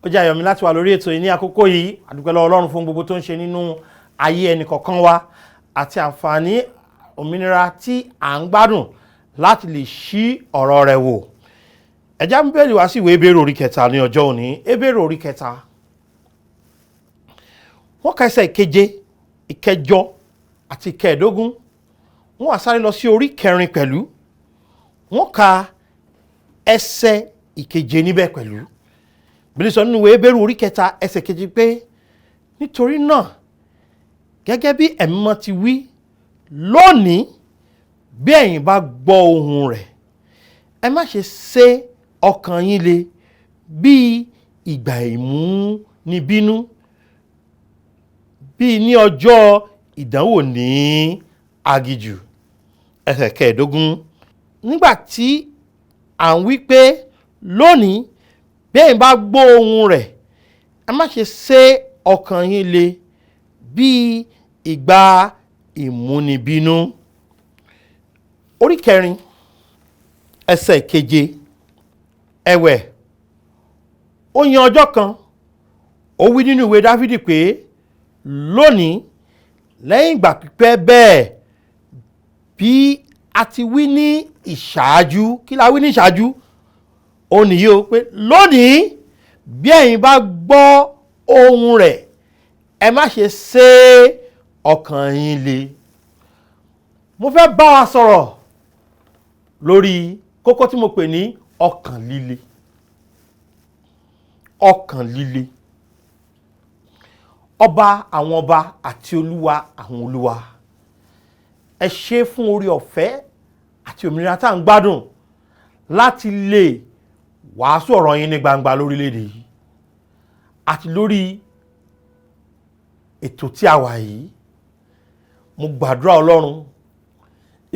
Ó jẹ́ ayọ̀ mi láti wà lórí ètò yìí ní àkókò yìí. A dúpẹ́ lọ́wọ́ Ọlọ́run fún gbogbo tó ń ṣe nínú ayé ẹnì kọ̀ọ̀kan wa àti àǹfààní òmìnira tí à ń gbádùn láti lè ṣí ọ̀rọ̀ rẹ̀ wò. Ẹ jẹ́ á bíbélì wá sí ìwé Hébérù orí kẹta ní ọjọ́ òní. Hébérù orí kẹta. Wọ́n ka ẹsẹ̀ ìkeje, ìkẹjọ àti ìkẹẹ̀dógún. Wọ́n wá sáré lọ sí orí kẹrin pẹ̀lú. Wọ́n ka ẹsẹ̀ ìkeje níbẹ̀ pẹ̀lú. Bíbélì sọ nínú ìwé Hébérù orí kẹta ẹsẹ̀ keje pé nítorí náà gẹ́gẹ́ bí Ẹ̀mí Mímọ́ ti wí lónìí, bí ẹ̀yin bá gbọ́ ohùn rẹ̀, ẹ má ṣe sé ọkàn yín le bí ìgbà ìmúnibínú, bí ní ọjọ́ ìdánwò ní aginjù. Ẹsẹ̀ kẹẹ̀ẹ́dógún. Nígbà tí à ń wí pé lónìí bí ẹ̀yin bá gbọ́ ohùn rẹ̀, ẹ má ṣe sé ọkàn yín le bí ìgbà ìmúnibínú. Orí kẹrin ẹsẹ̀ keje. Ẹ̀wẹ̀, ó yan ọjọ́ kan, ó wí nínú ìwé Dáfídì pé lónìí lẹ́yìn ìgbà pípẹ́ bẹ́ẹ̀ bí a ti wí ní ìṣáájú. Kí la wí ní ìṣáájú? Ó nìyí o, pé lónìí bí ẹ̀yin bá gbọ́ ohùn rẹ̀, ẹ má ṣe sé ọkàn yín le. Mo fẹ́ bá wa sọ̀rọ̀ lórí kókó tí mo pè ní ọkàn líle. Ọkàn líle. Ọba àwọn ọba àti Olúwa àwọn olúwa, ẹ ṣé fún oore ọ̀fẹ́ àti òmìnira tá à ń gbádùn láti lè wàásù ọ̀rọ̀ yín ní gbangba lórílẹ̀‐èdè yìí àti lórí ètò tí a wà yìí. Mo gbàdúrà Ọlọ́run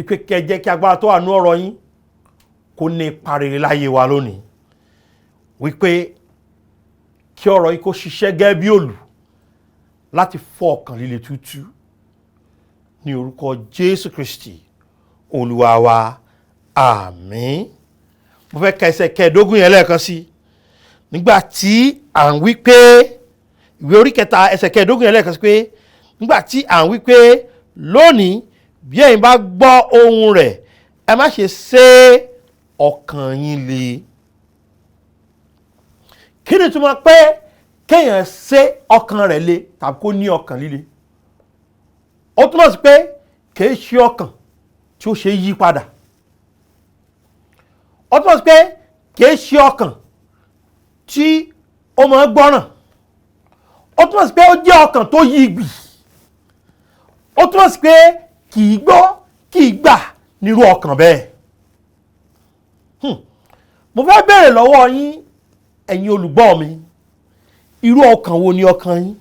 ìpè kẹ́ jẹ́ kí agbára tó wà ní ọ̀rọ̀ yín kó ní ipa rere láyé wa lónìí, wípé kí ọ̀rọ̀ yìí kó ṣiṣẹ́ gẹ́gẹ́ bí òlù láti fọ́ ọkàn líle túútúú ní orúkọ Jésù Kristi Olúwa wa, àmín. Mo fẹ́ ka ẹsẹ̀ kẹẹ̀ẹ́dógún yẹn lẹ́ẹ̀kan sí. Nígbà tí à ń wí pé, ìwé orí kẹta ẹsẹ̀ kẹẹ̀ẹ́dógún yẹn lẹ́ẹ̀kan sí, pé nígbà tí à ń wí pé lónìí bí ẹ̀yin bá gbọ́ ohùn rẹ̀, ẹ má ṣe sé ọkàn yín le. Kí ni túmọ̀ pé kéèyàn sé ọkàn rẹ̀ le tàbí kó ní ọkàn líle? Ó túmọ̀ sí pé kìí ṣe ọkàn tí ó ṣe yí padà. Ó túmọ̀ sí pé kìí ṣe ọkàn tí ó máa ń gbọ́ràn. Ó túmọ̀ sí pé ó jẹ́ ọkàn tó yí gbì. Ó túmọ̀ sí pé kì í gbọ́, kì í gbà nírú ọkàn bẹ́ẹ̀. Mo fẹ́ béèrè lọ́wọ́ yín, ẹ̀yin olùgbọ́ mi, irú ọkàn wo ni ọkàn yín?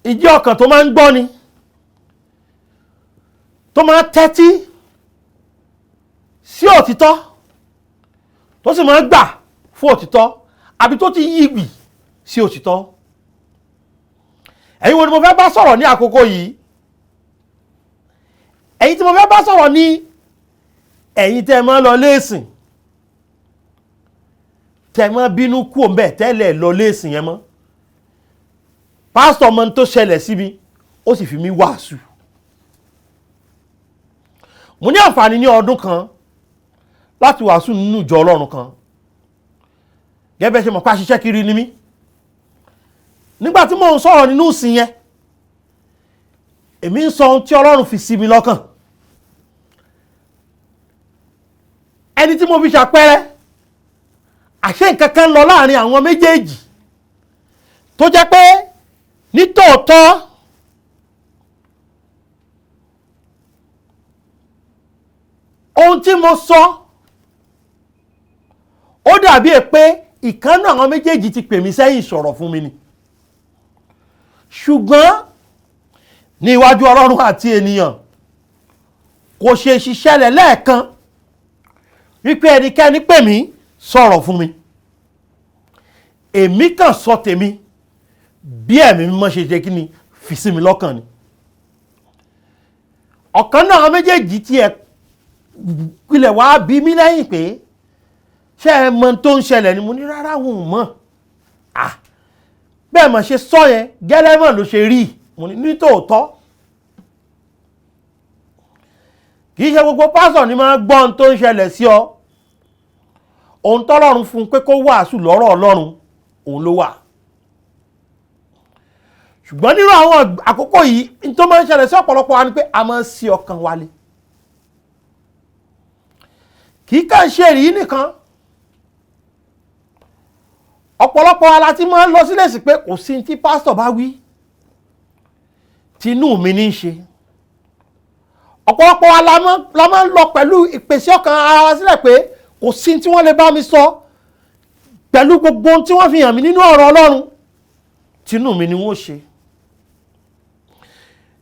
Ìjẹ́ ọkàn tó máa ń gbọ́ ni, tó máa ń tẹ́tí sí òtítọ́, tó sì máa ń gbà fún òtítọ́, àbí tó ti yí gbì sí òtítọ́? Ẹ̀yin wo ni mo fẹ́ bá sọ̀rọ̀ ní àkókò yìí? Ẹ̀yin tí mo fẹ́ bá sọ̀rọ̀ ní ẹ̀yin tẹ́ ẹ máa lọ léèsìn, tẹ́ ẹ máa bínú kú òǹbẹ̀ tẹ́lẹ̀ lọ léèsìn yẹn mọ́. Pásítọ̀ mọ tó ṣẹlẹ̀ sí mi, ó sì fi mí wàásù. Mo ní àǹfààní ní ọdún kan láti wàásù nínú ìjọ Ọlọ́run kan. Gẹ́gẹ́ bẹ́ẹ̀ ṣe mọ̀ pé aṣiṣẹ́ kiri ni mí. Nígbà tí mò ń sọ̀rọ̀ nínú ìsìn yẹn, èmi ń sọ ohun tí Ọlọ́run fi sí mi lọ́kàn. Ẹni tí mo fi ṣàpẹẹrẹ, àṣé nǹkan kan lọ láàrin àwọn méjèèjì tó jẹ́ pé nítòótọ́ ohun tí mo sọ ó dàbí ẹ pé ìkan náà àwọn méjèèjì ti pè mí sẹ́yìn sọ̀rọ̀ fún mi ni. Ṣùgbọ́n ní iwájú Ọlọ́run àti ènìyàn, kò ṣe ṣiṣẹ́lẹ̀ lẹ́ẹ̀kan wípé ẹnikẹ́ni pè mí sọ̀rọ̀ fún mi. Èmi kàn sọ tèmi bí ẹ̀mí mímọ́ ṣe jẹ́ kí ni fi sí mi lọ́kàn ni. Ọ̀kan náà àwọn méjèèjì tí ẹ pilẹ̀ wá bí mi lẹ́yìn pé Ṣé ẹ mọ tó ń ṣẹlẹ̀ ni? Mo ní rárá, wọn ò mọ̀. Ah, bẹ́ẹ̀ mọ̀ ṣe sọ yẹn gẹ́lẹ́ mọ̀ ló ṣe rí. Mo ní nítòótọ́, kì í ṣe gbogbo pásọ̀ ni máa gbọ́ ohun tó ń ṣẹlẹ̀ sí ọ. Ohun tọ́lọ́run fún un pé kó wàásù lọ́rọ̀ Ọlọ́run òun ló wà. Ṣùgbọ́n nínú àwọn àkókò yìí, n tó máa ń ṣẹlẹ̀ sí ọ̀pọ̀lọpọ̀ wa ni pé a máa ń sí ọkàn wa le. Kì í kàn ṣe èyí nìkan, ọ̀pọ̀lọpọ̀ wa la ti máa ń lọ sílẹ̀ sí pé kò sí tí pásítọ̀ bá wí, tinú mi ní í ṣe. Ọ̀pọ̀lọpọ̀ wa la máa ń lọ pẹ̀lú ìpèsè ọkàn ara wa sílẹ̀ pé kò sí tí wọ́n lè bá mi sọ pẹ̀lú gbogbo ohun tí wọ́n fi hàn mí nínú ọ̀rọ̀ Ọlọ́run, tinú mi ni wọ́n ṣe.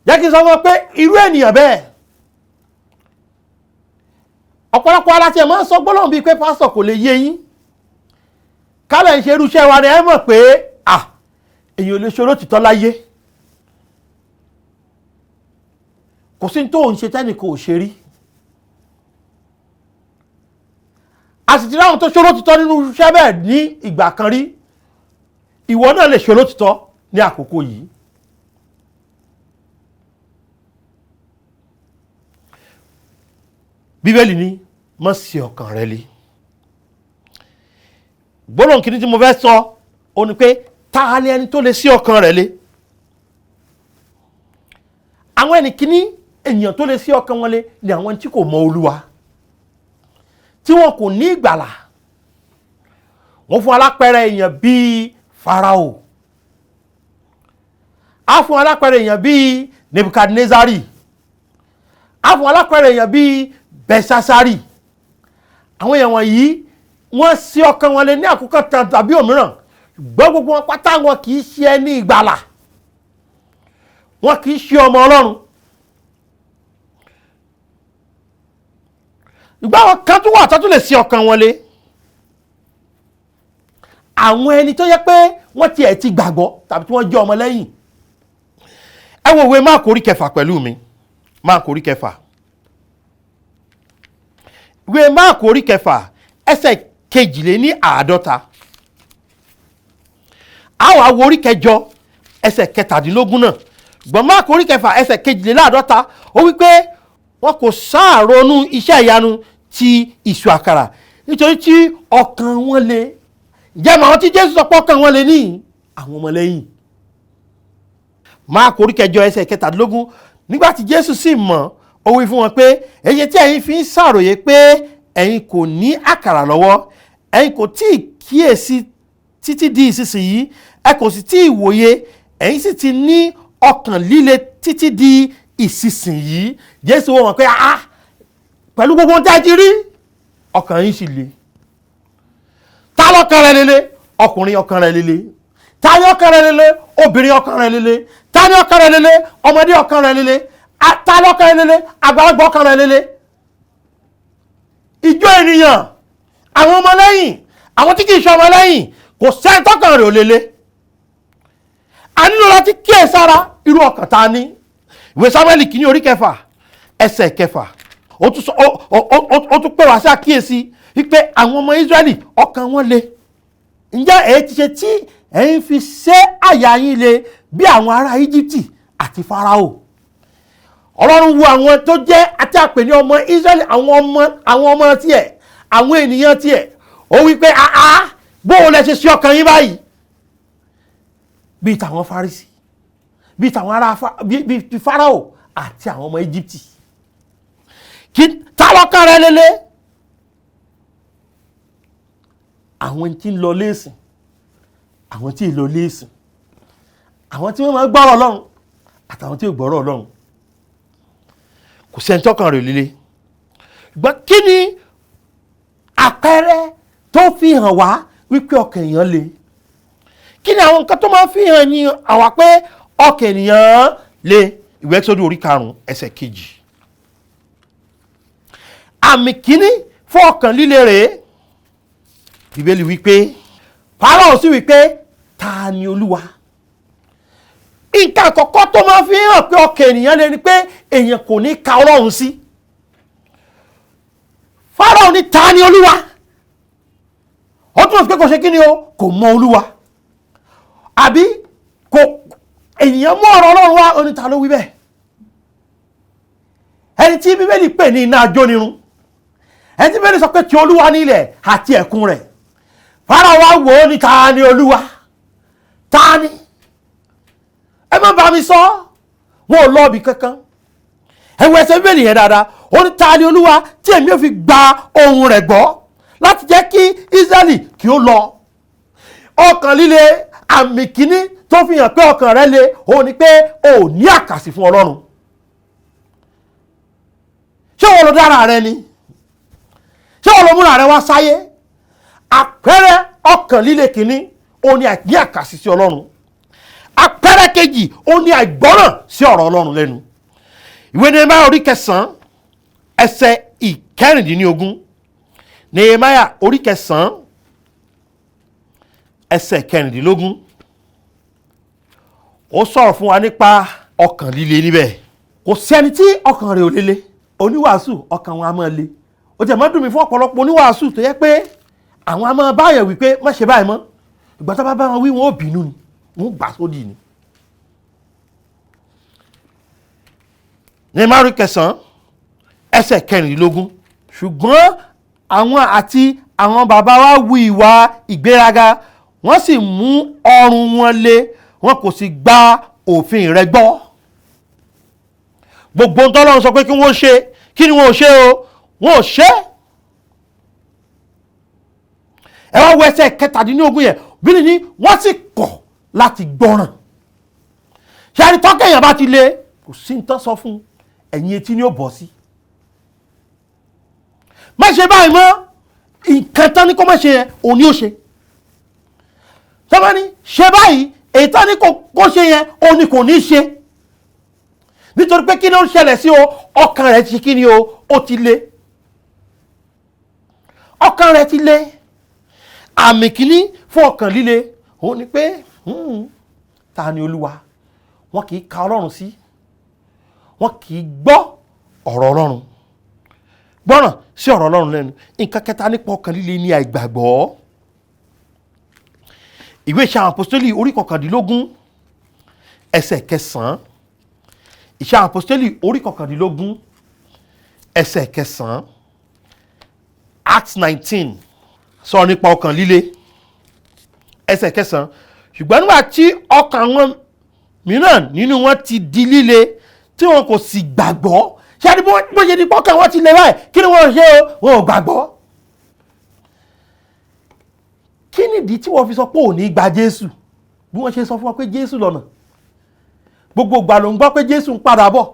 Jẹ́ kí n sọ fún ọ pé irú ènìyàn bẹ́ẹ̀, ọ̀pọ̀lọpọ̀ ara tiẹ̀ máa ń sọ gbólóhùn bíi pé pásítọ̀ kò lè yé yín, kálẹ̀ ń ṣe irúṣẹ́ wa ni ẹ mọ̀ pé à èèyàn ò lè ṣe olótìtọ́ láyé, kò sí tó ń ṣe tẹ́nìkan ò ṣe rí. A sì ti ráwọn tó ṣe olótìtọ́ nínú iṣẹ́ bẹ́ẹ̀ ní ìgbà kan rí. Ìwọ náà lè ṣe olótìtọ́ ní àkókò yìí. Bíbélì ní má ṣì ọkàn rẹ le. Gbólóhùn kìíní tí mo fẹ́ sọ ó ní pé ta ni ẹni tó lè ṣí ọkàn rẹ le? Àwọn ẹni kìíní ènìyàn tó lè ṣí ọkàn wọn le ni àwọn tí kò mọ Olúwa, tí wọn kò ní ìgbàlà. Wọ́n fún alápẹ̀rẹ̀ èèyàn bíi Fáráò, á fún alápẹ̀rẹ̀ èèyàn bíi Nebukadnezari, á fún alápẹ̀rẹ̀ èèyàn bíi Belsasari. Àwọn èèyàn wọ̀nyí wọ́n ṣí ọkàn wọn lé ní àkókò kan tàbí òmíràn, ṣùgbọ́n gbogbo wọn pátá wọn kì í ṣe ẹni ìgbàlà, wọn kì í ṣe ọmọ Ọlọ́run. Ìgbà wọn kan tún wà tó tún lè ṣí ọkàn wọn lé, àwọn ẹni tó yẹ pé wọ́n tiẹ̀ ti gbàgbọ́ tàbí tí wọ́n jẹ́ ọmọ lẹ́yìn. Ẹ wo ìwé Máàkù orí kẹfà pẹ̀lú mi, Máàkù orí kẹfà, ìwé Máàkù orí kẹfà ẹsẹ̀ 52, a wá wo orí kẹjọ ẹsẹ̀ 17 náà. Ṣùgbọ́n Máàkù orí kẹfà ẹsẹ̀ 52 ó wí pé wọn kò ṣàrònú iṣẹ́ ìyanu ti ìṣù àkàrà nítorí tí ọkàn wọn le. Ǹjẹ́ màá tí Jésù sọ pé ọkàn wọn le ní àwọn ọmọlẹ́yìn? Máàkù orí kẹjọ ẹsẹ̀ 17, nígbà tí Jésù sì mọ̀, ó wí fún wọn pé èyí tí ẹ̀yin fi ń ṣàròyé pé ẹ̀yin kò ní àkàrà lọ́wọ́, ẹ̀yin kò tí ì kíyèsí títí di ìsinsìnyí, ẹ kò sì tí ì wòye, ẹ̀yin sì ti ní ọkàn líle títí di ìsinsìnyí. Jésù wò wọ́n pé ah, pẹ̀lú gbogbo ohun tí a ti rí, ọkàn yín sì le. Ta lọ́kàn rẹ̀ lele? Ọkùnrin ọkàn rẹ̀ lele. Ta ni ọkàn rẹ̀ lele? Obìnrin ọkàn rẹ̀ lele. Ta ni ọkàn rẹ̀ lele? Ọmọdé ọkàn rẹ̀ lele. Ta lọ́kàn rẹ̀ lele? Àgbàlagbà ọkàn rẹ̀ lele. Ìjọ ènìyàn, àwọn ọmọlẹ́yìn, àwọn tí kìí ṣe ọmọlẹ́yìn, kò sẹ́ni tọ́kàn rẹ̀ ò lele. A nílò láti kíyèsára irú ọkàn ta ní. Ìwé Sámúẹ́lì kìíní orí kẹfà ẹsẹ̀ kẹfà, ó tún pè wá sí àkíyèsí wípé àwọn ọmọ Ísírẹ́lì ọkàn wọn le. Ǹjẹ́ èyí ti ṣe tí ẹ̀yin fi ṣe àyà yín le bí àwọn ará Íjíbítì àti Fáráò? Ọlọ́run wo àwọn tó jẹ́ àti àpè ní ọmọ Ísírẹ́lì, àwọn ọmọ tiẹ̀, àwọn ènìyàn tiẹ̀. Ó wí pé àá, bóun lẹ ṣe sí ọkàn yín báyìí? Bíi tàwọn Fárísì, bíi tàwọn ará bíi Fáráò àti àwọn ọmọ Íjíbítì. Kí ta lọ́kàn rẹ lélẹ̀? Àwọn tí ń lọ léèsìn, àwọn tí ń lọ léèsìn, àwọn tí wọ́n máa gbọ́rọ̀ Ọlọ́run àtàwọn tí ò gbọ́rọ̀ Ọlọ́run, kò sẹ́ni tọ́kàn rẹ̀ líle. Ṣùgbọ́n kí ni àpẹẹrẹ tó fi hàn wá wípé ọkàn èèyàn le? Kí ni àwọn nǹkan tó máa fi hàn ní àwa pé ọkàn ènìyàn le? Ìwé Ẹ́kísódù orí 5 ẹsẹ̀ 2. Àmì kíní fún ọkàn líle rèé. Bíbélì wípé Fáráò sì wípé ta ni Olúwa? Nǹkan àkọ́kọ́ tó máa fi hàn pé ọkàn ènìyàn le ni pé èèyàn kò ní ka Ọlọ́run sí. Fáráò ní ta ni Olúwa? túmọ̀ sí pé kò ṣe kí ni o, kò mọ Olúwa, àbí kò ènìyàn mú ọ̀rọ̀ Ọlọ́run wá, ó ní ta ló wí bẹ́ẹ̀? Ẹni tí Bíbélì pè ní iná ajónirun, ẹni tí Bíbélì sọ pé ti Olúwa ní ilẹ̀ àti ẹ̀kún rẹ̀. Fáráò wá wò ó ní ta ni Olúwa? Ta ni? Ẹ má bá mi sọ, wọn ò lọ́ọ̀bì kankan. Ẹ wo ẹsẹ̀ Bíbélì yẹn dáadáa. Ó ní ta ni Olúwa tí èmi ò fi gba ohùn rẹ̀ gbọ́ láti jẹ́ kí Ísírẹ́lì kí ó lọ? Ọkàn líle, àmì kíní tó fi hàn pé ọkàn rẹ le, òun ni pé o ò ní àkàsì fún Ọlọ́run. Ṣé wọn ló dára rẹ ni? Ṣé wọn ló múra rẹ wá sáyé? Àpẹẹrẹ ọkàn líle kìíní, òun ni àìní àkàsì sí Ọlọ́run. Àpẹẹrẹ kejì, òun ni àìgbọ́ràn sí ọ̀rọ̀ Ọlọ́run lẹ́nu. Ìwé Nehemiah orí 9, ẹsẹ̀ 16. Nehemiah orí 9, ẹsẹ̀ 16, ó sọ̀rọ̀ fún wa nípa ọkàn líle níbẹ̀. Kò sẹ́ni tí ọkàn rẹ̀ ò lele. Oníwàásù, ọkàn wọn a máa le. Ó jẹ́ mọ́ dùn mí fún ọ̀pọ̀lọpọ̀ oníwàásù tó yẹ pé àwọn a máa báyẹ̀ wípé má ṣe báyìí mọ́. Ìgbà tó bá bá wọn wí, wọn ò bínú ni, wọn ò gbà sódì ni. Nehemiah orí 9, ẹsẹ̀ 16. Ṣùgbọ́n àwọn àti àwọn bàbá wa hu ìwà ìgbéraga, wọ́n sì mú ọrùn wọn le, wọn kò sì gba òfin rẹ̀ gbọ́. Gbogbo ohun tọ́lọ́run sọ pé kí wọ́n ṣe, kí ni wọ́n ò ṣe o? Wọ́n ò ṣe. Ẹ wá wo ẹsẹ̀ 17 yẹn, Bíbélì ní wọ́n sì kọ̀ láti gbọ́ràn. Ṣé ẹni tọ́kẹ́ èèyàn bá ti le, kò sí ní tán sọ fún ẹ̀yìn etí ni ó bọ̀ sí. Má ṣe báyìí mọ́, nǹkan tán ní kó má ṣe yẹn, òun ni ó ṣe. Tọ́ba ní ṣe báyìí, èyí tán ní kó ṣe yẹn, òun ni kò ní ṣe. Nítorí pé kí ni ó ń ṣẹlẹ̀ sí o? Ọkàn rẹ̀ ti kí ni o? Ó ti le. Ọkàn rẹ̀ ti le. Àmì kíní fún ọkàn líle, òun ni pé ta ni Olúwa? Wọn kì í ka Ọlọ́run sí, wọn kì í gbọ́ ọ̀rọ̀ Ọlọ́run, gbọ́ràn sí ọ̀rọ̀ Ọlọ́run lẹ́nu. Nǹkan kẹta nípa ọkàn líle ni àìgbàgbọ́. Ìwé Iṣẹ́ Àwọn Àpọ́sítélì orí 19, ẹsẹ̀ 9. Iṣẹ́ Àwọn Àpọ́sítélì orí 19, ẹsẹ̀ 9, Acts 19, sọ nípa ọkàn líle. Ẹsẹ̀ 9. Ṣùgbọ́n nígbà tí ọkàn àwọn mìíràn nínú wọn ti di líle, tí wọn kò sì gbàgbọ́. Ṣé ẹni bó ṣe di pọ́kàn wọn ti le báyìí, kí ni wọ́n ṣe o? Wọn ò gbàgbọ́. Kí nìdí tí wọ́n fi sọ pé ò ní gba Jésù? Bí wọ́n ṣe sọ fún wọn pé Jésù lọ́nà, gbogbo ìgbà ló ń gbọ́ pé Jésù ń padà bọ̀.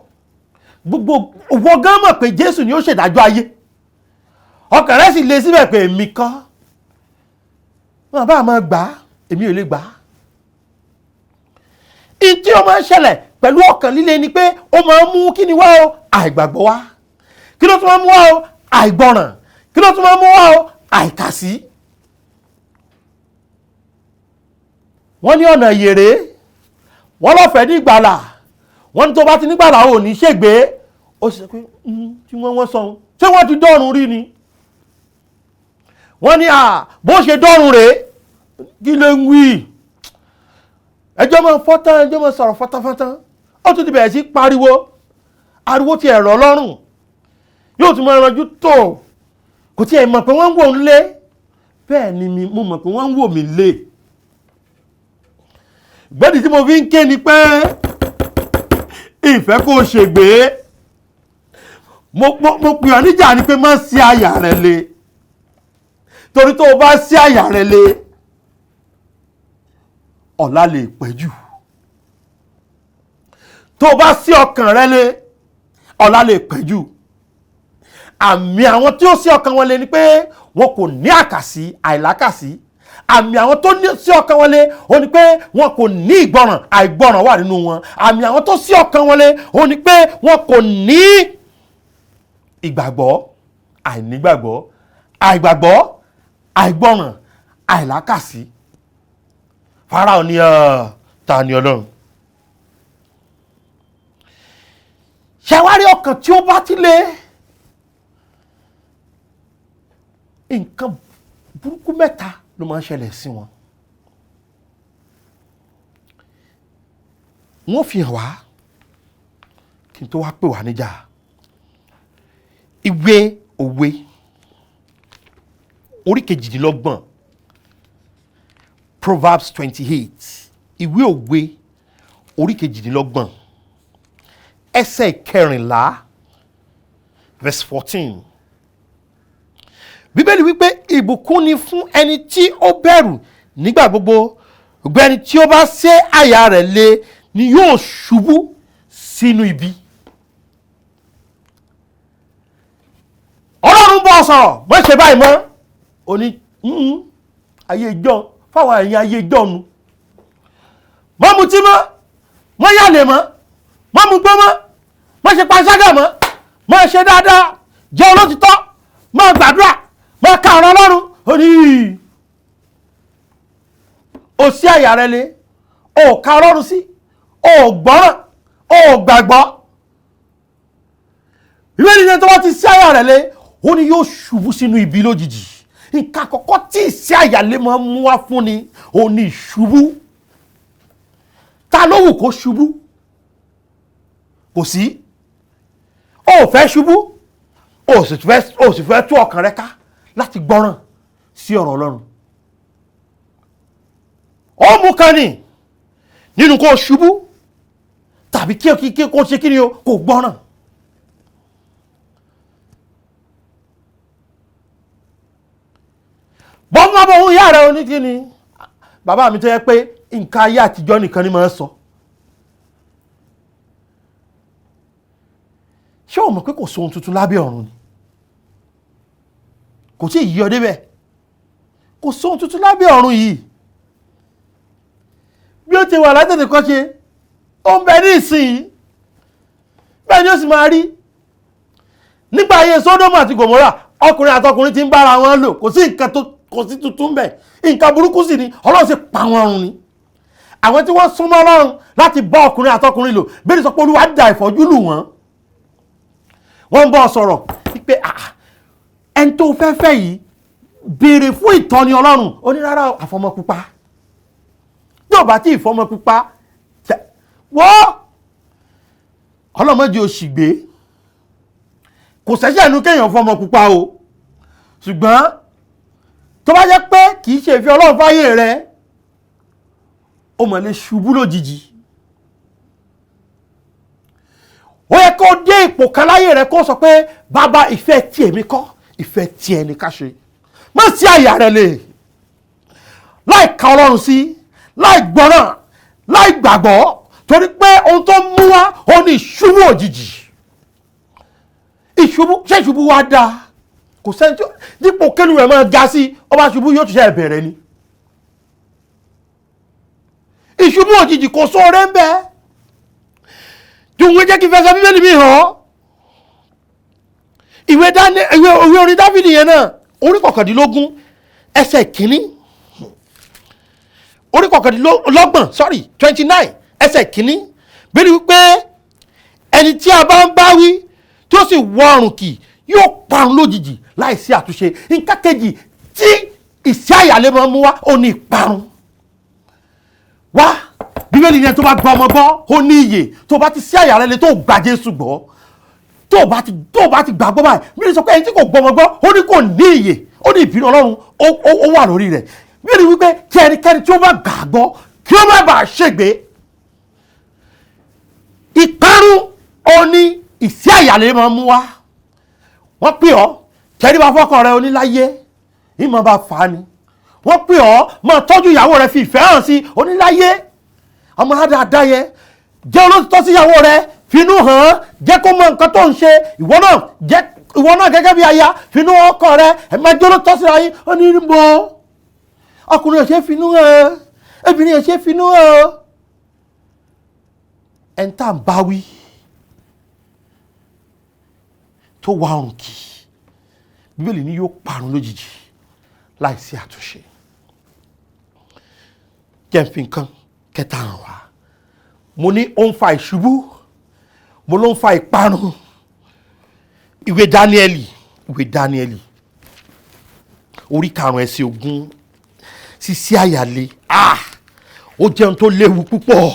Gbogbo òwò gan mọ̀ pé Jésù ni ó ṣèdájọ́ ayé. Ọkàn rẹ̀ sì le síbẹ̀ pé èmi kọ́, wọn bá máa gbà á, èmi ò lè gbà á. Ìtí ó máa ń ṣẹlẹ̀ pẹ̀lú ọkàn líle ni pé ó máa ń mú kí ni wá o? Àìgbàgbọ́ wá. Kí ló tún máa ń mú wá o? Àìgbọràn. Kí ló tún máa ń mú wá o? Àìkàsí. Wọ́n ní ọ̀nà ìyèrè, wọ́n lọ́fẹ̀ẹ́ ní ìgbàlà, wọ́n ní tó bá ti nígbàlà ò ní ṣègbé. Ó sì sọ pé tí wọ́n sọ ohun, ṣé wọ́n ti dọ́run rí ni? Wọ́n ní bó ṣe dọ́run rèé, kí ló ń wí? Ẹjọ́ máa fọ́tán, ẹjọ́ máa sọ̀rọ̀ fọ́tánfọ́tán. Ó tún ti bẹ̀rẹ̀ sí pariwo, ariwo ti ẹ̀rọ lọ́rùn, yóò tún máa ranjú tó, kò tiẹ̀ mọ̀ pé wọ́n ń wò ń lé. Bẹ́ẹ̀ ni mo mọ̀ pé wọ́n ń wò mí lé. Gbẹ́dì tí mo fi ń ké ni pé ìfẹ́ kò ṣègbè. Mo pè ọ́ níjà ni pé má sí àyà rẹ le, torí tó o bá sí àyà rẹ le, ọ̀la lè pẹ́ jù. Tó o bá sí ọkàn rẹ le, ọ̀la lè pẹ́ jù. Àmì àwọn tí ó sí ọkàn wọn le ni pé wọn kò ní àkàsí, àìlákàsí. Àmì àwọn tó ní sí ọkàn wọn le, ó ní pé wọn kò ní ìgbọràn, àìgbọràn wà nínú wọn. Àmì àwọn tó sí ọkàn wọn le, ó ní pé wọn kò ní ìgbàgbọ́, àìnígbàgbọ́, àìgbàgbọ́, àìgbọràn, àìlákàsí. Fáráò ní ta ni Ọlọ́run? Ṣàwárí ọkàn tí ó bá ti le, nǹkan burúkú mẹ́ta ló ló máa ń ṣẹlẹ̀ sí wọn. Wọ́n fi hàn wá kí n tó wá pè wá níjà. Ìwé Òwe orí 28, Proverbs 28, ìwé Òwe orí 28 ẹsẹ̀ 14, verse 14. Bíbélì wípé ìbùkún ni fún ẹni tí ó bẹ̀rù nígbà gbogbo, ọ̀gbẹ́ni tí ó bá sé àyà rẹ̀ lé ni yóò ṣubú sínú ibi. Ọlọ́run bọ́ sọ̀rọ̀, bó ṣe báyìí mọ́, ó ní ayé ìjọ fáwọn ẹ̀yìn ayé ìjọ nu. Mọ́ mutí mọ́, mọ́ yàlè mọ́, mọ́ mugbó mọ́, mọ́ ṣe panṣágà mọ́, mọ́ ṣe dáadáa, jẹ́ olótìtọ́, mọ́ gbàdúrà, mọ́ ka ọ̀rọ̀ Ọlọ́run. Ó ní o sí àyà rẹ lé, o ka Ọlọ́run sí, o gbọ́ràn, o gbàgbọ́. Ìwé ìrìnà tó bá ti sí àyà rẹ lé, ó ní yóò ṣubú sínú ibi lójijì. Nǹkan àkọ́kọ́ tí ìsí àyà lé máa ń mú wá fún ni, ó ní ìṣubú. Ta ló wù kó ṣubú? Kò sí. O ò fẹ́ ṣubú, o sì fẹ́ tú ọkàn rẹ ká láti gbọ́ràn sí ọ̀rọ̀ Ọlọ́run. Ó mú kan ní nínú kó ṣubú tàbí kí kó ṣe kí ni o kò gbọ́ràn. Bọ́n bọ́ òun ìyá rẹ̀ oní kí ni bàbá mi tó yẹ pé nǹkan ayé àtijọ́ nìkan ni máa ń sọ. Ṣé o mọ̀ pé kò sóhun tuntun lábẹ́ ọ̀run ni? Kò tí ì yí ọ débẹ̀. Kò sóhun tuntun lábẹ́ ọ̀run yìí. Bí ó ti wà látètè kọ́ ṣe, ó ń bẹ ní ìsìn, bẹ́ẹ̀ ni ó sì máa rí. Nígbà ayé Sódómù àti Gòmórà, ọkùnrin àtọkùnrin ti ń bára wọn lò, kò sí nǹkan tó kò sí tuntun bẹ́ẹ̀, nǹkan burúkú sì ni, Ọlọ́run sì pa wọn run ni. Àwọn tí wọ́n súnmọ́ Ọlọ́run láti bá ọkùnrin àtọkùnrin lò, bẹ́ẹ̀ ni sọ pé Olúwa da ìfọ́jú lù wọ́n. Wọ́n ń bọ́ sọ̀rọ̀ pé ẹni tó fẹ́ fẹ́ yìí béèrè fún ìtọ́ni Ọlọ́run. Ó ní rárá, àfọmọ́ pupa. Bí ò bá tí ìfọmọ́ pupa, wọ́ ọlọ́mọdé ò sì gbé. Kò ṣẹ̀ṣẹ̀ nu kéèyàn fọmọ pupa o, ṣùgbọ́n tó bá jẹ́ pé kì í ṣe ìfẹ́ Ọlọ́run fáyé rẹ, ó mọ̀ lè ṣubú lójijì. Ó yẹ kó dé ipò kan láyé rẹ kó sọ pé bàbá, ìfẹ́ tí èmi kọ́, ìfẹ́ tí ẹni ká ṣe. Má sí àyà rẹ lè láì ka Ọlọ́run sí, láì gbọ́ràn, láì gbàgbọ́, torí pé ohun tó mú wá ó ní ìṣubú òjijì. Ìṣubú, ṣé ìṣubú wá dáa? Kò sẹ́ni tí dípò kẹ́lu rẹ̀ máa ga sí, ó bá ṣubú yóò tún ṣe ìbẹ̀rẹ̀ ni. Ìṣubú òjijì kò sóore ń bẹ. Jùwé jẹ́ kí n fẹsẹ̀ Bíbélì mi hàn. Ìwé orin Dáfídì yẹn náà, orí 29 ẹsẹ̀ 1, orí 29, sorry, 29 ẹsẹ̀ 1. Bíbélì wípé ẹni tí a bá ń bá wí tí ó sì wọ ọrùn kì yóò parun lójijì láìsí àtúnṣe. Nǹkan kejì tí ìsí àyàlé máa ń mú wá, ó ní ìparun. Wá, Bíbélì yẹn tó bá gba ọmọ gbọ́, ó ní ìyè. Tó bá ti sí àyà rẹ lé tó gba Jésù gbọ́, tó bá ti gbàgbọ́ báyìí, Bíbélì sọ pé ẹni tí kò gbọ́ ọmọ gbọ́, ó ní kò ní ìyè, ó ní ìbínú Ọlọ́run ó wà lórí rẹ̀. Bíbélì wípé kí ẹnikẹ́ni tí ó bá gbàgbọ́ kí ó má bàa ṣègbé. Ìparun ó ní ìsí àyàlé máa mú wá. Wọ́n pè ọ́ tẹríba fọ́kọ rẹ oníláyé, ìmọ̀ bá fà á ni. Wọ́n pè ọ́ máa tọ́jú ìyàwó rẹ, fi ìfẹ́ hàn sí oníláyé, ọmọ dáadáa yẹn, jẹ́ olóòtítọ́ sí ìyàwó rẹ, finú hàn, jẹ́ kó mọ nǹkan tó ń ṣe. Ìwọ náà gẹ́gẹ́ bí aya, finú ọkọ rẹ, ẹ máa jẹ́ olóòtítọ́ síra yín. Ó ní bọ́ ọkùnrin ò ṣe finú hàn, obìnrin ò ṣe finú hàn. Ẹn tá à ń bá wí tó wá ọrùn kì, Bíbélì ní yóò parun lójijì láìsí àtúnṣe. Jẹ́ n fi nǹkan kẹta hàn wá. Mo ní ó ń fa ìṣubú, mo ló ń fa ìparun. Ìwé Dáníẹ́lì, ìwé Dáníẹ́lì orí 5 ẹsẹ̀ 20. Ṣíṣí àyàlé, ah, ó jẹun tó léwu púpọ̀,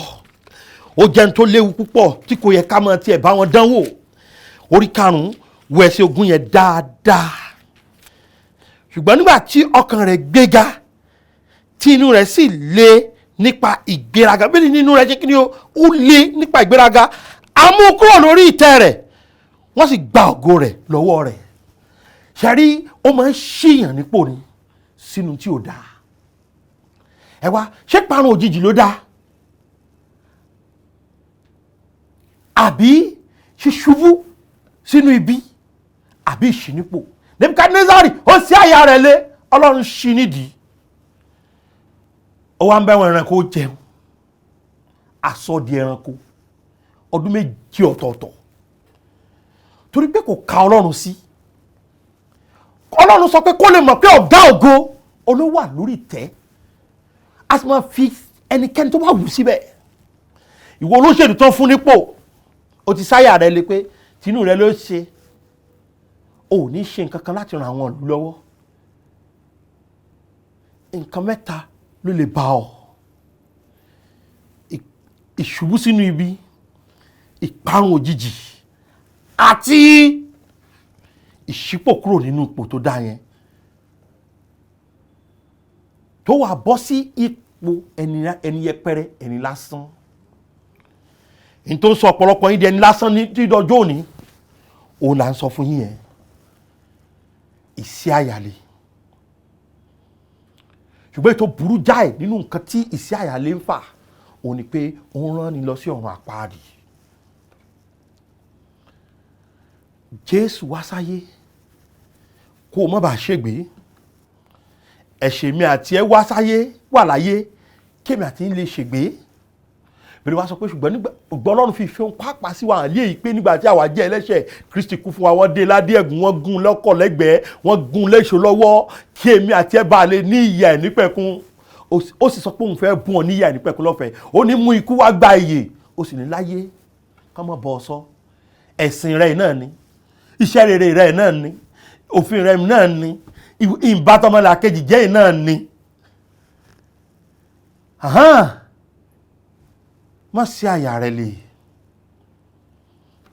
ó jẹun tó léwu púpọ̀ tí kò yẹ ká máa tiẹ̀ bá wọn dánwò. Orí 5, wo ẹsẹ̀ 20 yẹn dáadáa. Ṣùgbọ́n nígbà tí ọkàn rẹ̀ gbéga, tí inú rẹ̀ sì le nípa ìgbéraga, bí nínú rẹ̀ ṣe kí ni o, ó le nípa ìgbéraga, a mú kúrò lórí ìtẹ́ rẹ̀, wọ́n sì gba ògo rẹ̀ lọ́wọ́ rẹ̀. Ṣẹ́rí, ó máa ń ṣìyàn nípò ni sínú tí ò dáa. Ẹ wá, ṣé parun òjijì ló dáa, àbí ṣíṣubú sínú ibi, àbí ìṣínípò? Nebukadnezari ó sí àyà rẹ̀ lé, Ọlọ́run ṣí nídìí, ó wá ń bẹ́ wọn ẹranko jẹun, aṣọ di ẹranko ọdún 2 ọ̀tọ̀ọ̀tọ̀, torí pé kò ka Ọlọ́run sí. Ọlọ́run sọ pé kó lè mọ̀ pé ọ̀gá ògo olówó wà lórí ìtẹ́, a sì máa fi ẹnikẹ́ni tó bá wù síbẹ̀. Ìwọ olóṣèlú tán fún nípò, o ti sáyà rẹ lé pé tinú rẹ ló ṣe, o ò ní ṣe nǹkan kan láti ran àwọn ìlú lọ́wọ́. Nǹkan mẹ́ta ló lè bá ọ: ìṣubú sínú ibi, ìparun òjijì, àti ìṣípò kúrò nínú ipò tó dá yẹn, tó wà bọ́ sí ipò ẹni yẹpẹrẹ, ẹni lásán. N tó ń sọ ọ̀pọ̀lọpọ̀ yín di ẹni lásán ní dídọ́jọ́ òní, òun là ń sọ fún yín yẹn. Ìsí àyàlé. Ṣùgbọ́n ètò burú jáì nínú nǹkan tí ìsí àyàlé ń fà, òun ni pé ó ń rán ni lọ sí ọ̀run àpáàdì. Jésù wá sáyé kó o má bàa ṣègbé. Ẹ̀ṣẹ̀ mi àti ẹ wá sáyé, wà láyé kémi àti ń lè ṣègbé. Bẹ́ẹ̀ wá sọ pé ṣùgbọ́n nígbà ọgbọ́n Ọlọ́run fi ìfẹ́ òun pàápàá sí wa hàn lé èyí pé nígbà tí àwa jẹ́ ẹlẹ́ṣẹ̀, Kristi kú fún wa, wọ́n dé ládé ẹ̀gún, wọ́n gún lọ́kọ̀ lẹ́gbẹ̀ẹ́, wọ́n gún léṣo lọ́wọ́, kí èmi àti ẹ bá lè ní ìyè àìnípẹ̀kun. Ó sì sọ pé òun fẹ́ bùn ọ ní ìyè àìnípẹ̀kun lọ́fẹ̀ẹ́. Ó ní mú ikú wá gba ìyè, ó sì ní láyé ká má bọ́ ọ sọ. Ẹ̀sìn rẹ̀ náà ni, iṣẹ́ rere rẹ̀ náà ni, òfin rẹ̀ náà ni, ìbátọmọlàkejì jẹ́ náà ni. Má sí àyà rẹ lè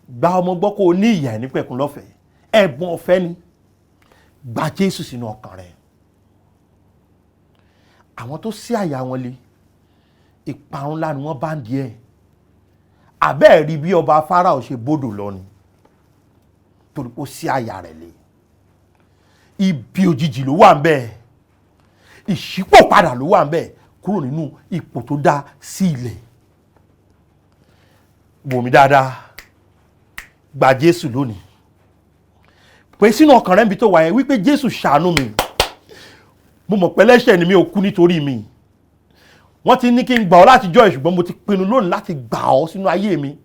gba ọmọ gbọ́ kó o ní ìyè àìnípẹ̀kun lọ́fẹ̀ẹ́. Ẹ̀bùn ọ̀fẹ́ ni. Gba Jésù sínú ọkàn rẹ. Àwọn tó sí àyà wọn le, ìparun ńlá ni wọ́n bá ń di ẹ̀. Àbẹ́ẹ̀ rí bí ọba Fáráò ṣe bódò lọ ni, torí pé ó sí àyà rẹ̀ le. Ibi òjijì ló wà ń bẹ́ẹ̀, ìṣípòpadà ló wà ń bẹ́ẹ̀ kúrò nínú ipò tó dá sí ilẹ̀. Wò mí dáadáa, gba Jésù lónìí, pè sínú ọkàn rẹ níbi tó wà yẹn wípé Jésù ṣàánú mi, mo mọ̀ pé ẹlẹ́ṣẹ̀ ni mi, ò kú nítorí mi. Wọ́n ti ní kí n gbà ọ́ láti jọ́ ẹ̀, ṣùgbọ́n mo ti pinnu lónìí láti gbà ọ́ sínú ayé mi.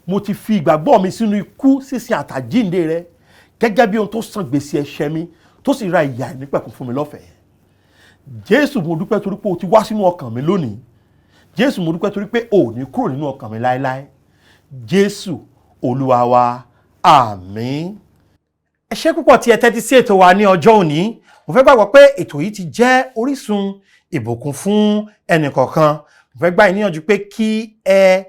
Mo ti fi ìgbàgbọ́ mi sínú ikú sísin àtàjíǹde rẹ gẹ́gẹ́ bí ohun tó san gbèsè ẹ̀ṣẹ̀ mi, tó sì ra ìyà àìnípẹ̀kun fún mi lọ́fẹ̀ẹ́. Jésù, mo dúpẹ́ torí pé o ti wá sínú ọkàn mi lónìí. Jésù, mo dúpẹ́ torí pé o ò ní kúrò nínú ọkàn mi láéláé. Jésù Olúwa wa, àmín. Ẹ ṣé púpọ̀ tí ẹ tẹ́tí sí ètò wa ní ọjọ́ òní. Mo fẹ́ gbàgbọ́ pé ètò yìí ti jẹ́ orísun ìbùkún fún ẹnìkọ̀ọ̀kan. Mo fẹ́ gbà yín níyànjú pé kí ẹ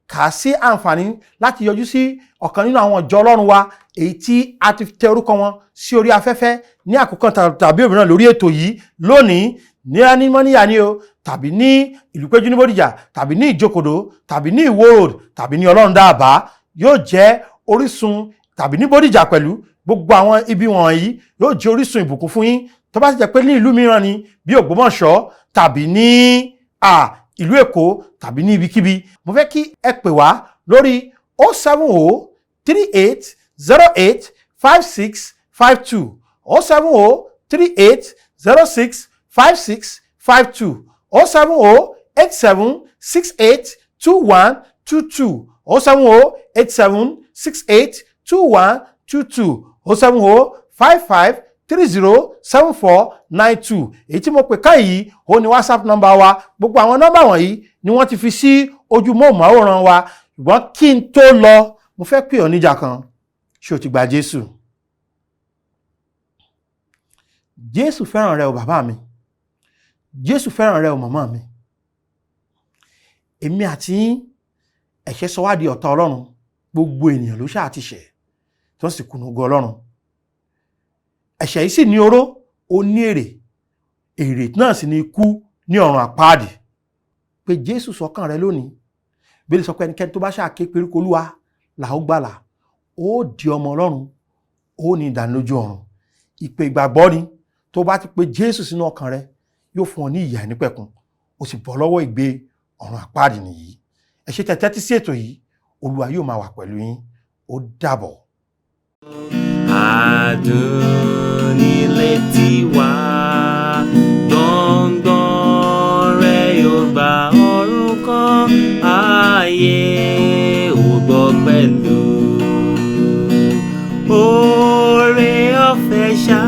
kà á sí àǹfààní láti yọjú sí ọ̀kan nínú àwọn ìjọ Ọlọ́run wa, èyí tí a ti tẹ orúkọ wọn sí orí afẹ́fẹ́ ní àkókò tàbí òmíràn lórí ètò yìí lónìí, ní Anímọ́níyà ni o, tàbí ní Ìlúpéjú ní Bódìjà, tàbí ní Ìjókòdó, tàbí ní Ìwó Road, tàbí ní Ọlọ́run Dáàbá, yóò jẹ́ orísun, tàbí ní Bódìjà pẹ̀lú. Gbogbo àwọn ibi wọ̀nyí yóò jẹ́ orísun ìbùkún fún yín. Tó bá sì jẹ́ pé ní ìlú mìíràn ni, bí Ògbómọ̀ṣọ́ tàbí ní ìlú Èkó tàbí ní ibikíbi, mo fẹ́ kí ẹ pè wá lórí 07038085652, 07038065652, 07087682122, 07087682122, 07055307492. Èyí tí mo pè ká yìí, ó ní WhatsApp nọ́mbà wa. Gbogbo àwọn nọ́mbà wọ̀nyí ni wọ́n ti fi sí ojú móhùnmáwòrán wa. Ṣùgbọ́n kí n tó lọ, mo fẹ́ pè ọ́ níjà kan. Ṣé o ti gba Jésù? Jésù fẹ́ràn rẹ o bàbá mi. Jésù fẹ́ràn rẹ o, màmá mi. Èmi àti yín, ẹ̀ṣẹ̀ sọ wá di ọ̀tá Ọlọ́run. Gbogbo ènìyàn ló ṣáà ti ṣẹ̀, tí wọ́n sì kùnà ògo Ọlọ́run. Ẹ̀ṣẹ̀ yìí sì ní oró, ó ní èrè. Èrè náà sì ní ikú ní ọ̀run àpáàdì. Pé Jésù sọ́kàn rẹ lónìí. Bíbélì sọ pé ẹnikẹ́ni tó bá ṣáà ké pe orúkọ Olúwa là ó gbàlà. Ó di ọmọ Ọlọ́run, ó ní ìdánilójú ọ̀run. Ìpè ìgbàgbọ́ ni. Tó bá ti pe Jésù sínú ọkàn rẹ, yóò fún ọ ní ìyè àìnípẹ̀kun, ó sì bọ́ lọ́wọ́ ìgbé ọ̀run àpáàdì nìyí. Ẹ ṣé tẹ́ tẹ́tí sí ètò yìí. Olúwa yóò máa wà pẹ̀lú yín. Ó dàbọ̀. Adùn nílé tiwa, gbọ̀ngbọ̀n rẹ̀ yóò gba ọ̀run kan, ayé ò gbọ́ pẹ̀lú. Oore ọ̀fẹ́ ṣá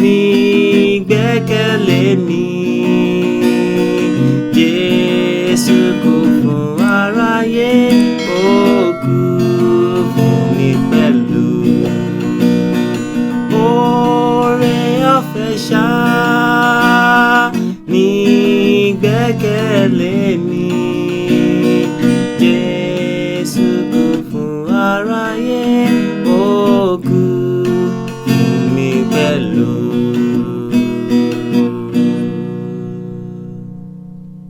ní gbẹ́kẹ̀lé mi. Jésù kú fún aráyé, ó kú fún mi pẹ̀lú. Oore ọ̀fẹ́ ṣá ní gbẹ́kẹ̀lé mi.